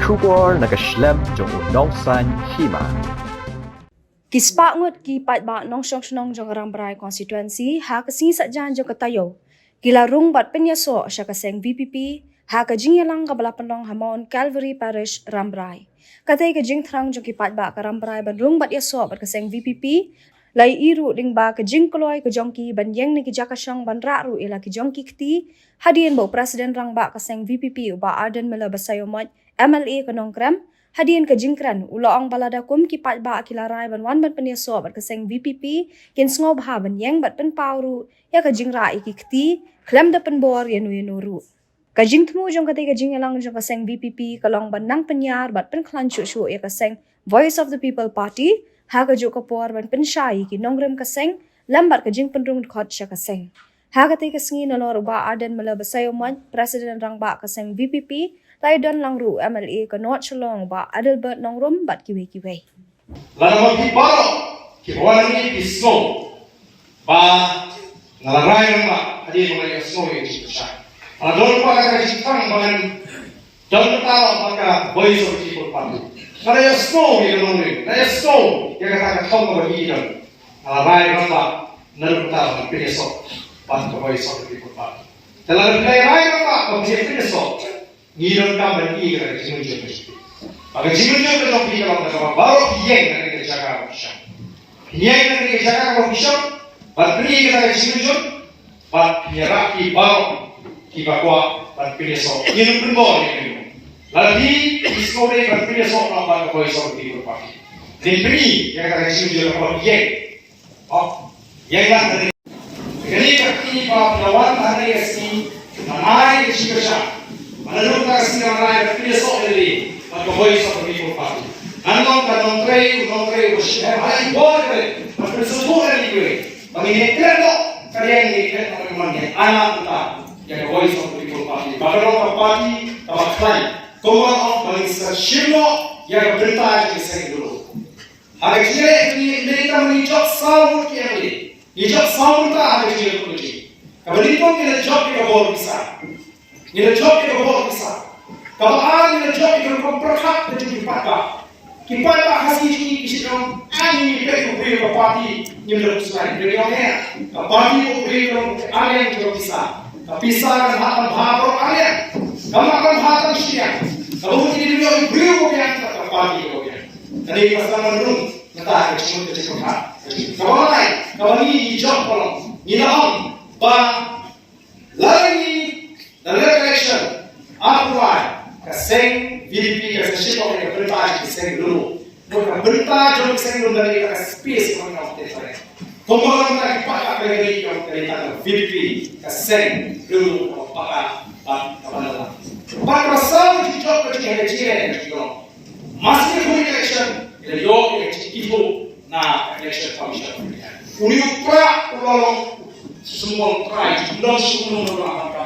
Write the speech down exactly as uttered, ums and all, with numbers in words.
Khubor na ka shlem jong u nongsan hima. Ki spah ngut ki paidbah nongshong shnong jong Rambrai constituency ha ka sngi Saitjaiñ jong ka taïew ki la rung bad pynïasoh sha ka seng V P P ha ka jingïalang kaba la pynlong ha Mount Calvary Parish, Rambrai. Katei ka jingthrang jong ki paidbah ka Rambrai ban rung bad ïasoh bad ka seng V P P la ïohi ruh lyngba ka jingkloi ka jong ki ban ïeng na ki jaka shong ban rah ruh ïa la ki jong ki kti, hadien ba u President Rangbah ka seng V P P u Bah Ardent Miller Basaiawmoit M L A ka Nongkrem, hadien ka jingkren u la ong ba lada kum ki paidbah ki la rai ban wan ban pynïasoh bad ka seng V P P, kin sngewbha ban ïeng bad pynpaw ruh ïa ka jingrah ïa ki kti khlem da pynbor ïano ïano ruh. Ka jingthmu jong katei ka jingïalang jong ka seng V P P ka long ban nang pynïar bad pynkhlaiñ shuh shuh ïa ka seng Voice of the People Party ha kajuh ka por ban pynshai ïa ki nongrim ka seng lem bad ka jingpynrung dkhot sha ka seng. Ha katei ka sngi nalor u Bah Ardent Miller Basaiawmoit, President Rangbah ka seng V P P, la ïadon lang ruh u M L A ka North Shillong u Bah Adelbert Nongrum bad kiwei kiwei. Lada ma phi baroh kiba wan hangne phi sngew ba nga la rai rangbah hadien ba nga la ïohsngew ïa ka jingkyrshan, nga la don kwah ka jingthrang ba ngan don bynta bad ka Voice of the People Party. Nga la ïohsngew ïa ka nongrim, nga la ïohsngew ïa kata ka thong kaba ngi don. Nga la rai rangbah nga don bynta ban pynïasoh bad ka Voice of the People Party. Te lada phi la rai rangbah ba phin pynïasoh, ngi donkam ban ïohi ïa ka jingmynjur ka jong phi. Ba ka jingmynjur ka jong phi ka long kaba baroh phi ïeng na ka jaka ba phi shong. Phi ïeng na ka jaka ba phi shong bad phi ïohi ïa ka jingmynjur bad phi ïarap ïa baroh kiba kwah ban pynïasoh. Ngin ym pynbor ïa ki. Lada phi, phi sngewdei ban pynïasoh noh bad ka Voice of the People Party, ngin pyni ïa ka jingmynjur kaba phi ïeng. Oh, ïa, ïa, kane ka kti ba phi la wan ha kane ka sngi, ban ai ka jingkyrshan. Ban naduh kata ka sngi ban ai ka pynïasoh ïa lade bad ka Voice of the People Party. Ngan long ka nongtrei, u nongtrei uba shim ha i bor ïa lade, ban pynsngewthuh ïa lade, ba ngin ïa klet noh ka liang, ngin ïa klet noh ka liang, ngin ïa ailad bynta ïa ka Voice of the People Party ba ka long ka party kaba khlaiñ, kumba ong, ba ngin sa shim noh ïa ka bynta jong ka seng duh. Ha ka jingïaleh ngi, ngi tang ngi jop saw ngut ki M L A. Ngi jop saw ngut ha ka jingïaleh ngi. Kaba nyngkong ngi la jop ïa ka bor pisa. Ngi la jop ïa ka bor pisa. Kaba ar ngi la jop ïa ka rukom pyrkhat ka jong ki paidbah. Ki paidbah ha sngi jong ngi ki shu ong, ah, ngi peit u briew ka party, ngim da pyrshah, ngi ong ïa ka party, u briew ka rukom ar ïa ka pisa. Ka pisa kan hap ban bha baroh ar ïa. Kam lah ban bha tang shi ïa. Kaba mut ngi dei ban ïoh u briew uba biang, ka party uba biang. Kane ka sdang ban rung. Mynta ka jingmut ka jingpyrkhat. Kaba lai, kaba ngi, ngi jop ka long, ngi la ong ba lada ngi, lada ngi leh election, arphew lai, ka seng V P P ka sa shim noh ka bynta jong ka seng lulu. Mut ka bynta jong ka seng lulu lada ngi, ka space ka long te pare. Kumba long ka ki paidbah ka ri ka long ka V P P ka seng lulu kaba pakat bad kaba la. Bad kaba saw jingthoh ka jingeh ka jingeh ka jingeh. Maski ka election, ka ïoh ka jingithuh na election commission. Uni u Prah u la long symbols trai, u long symbols trai.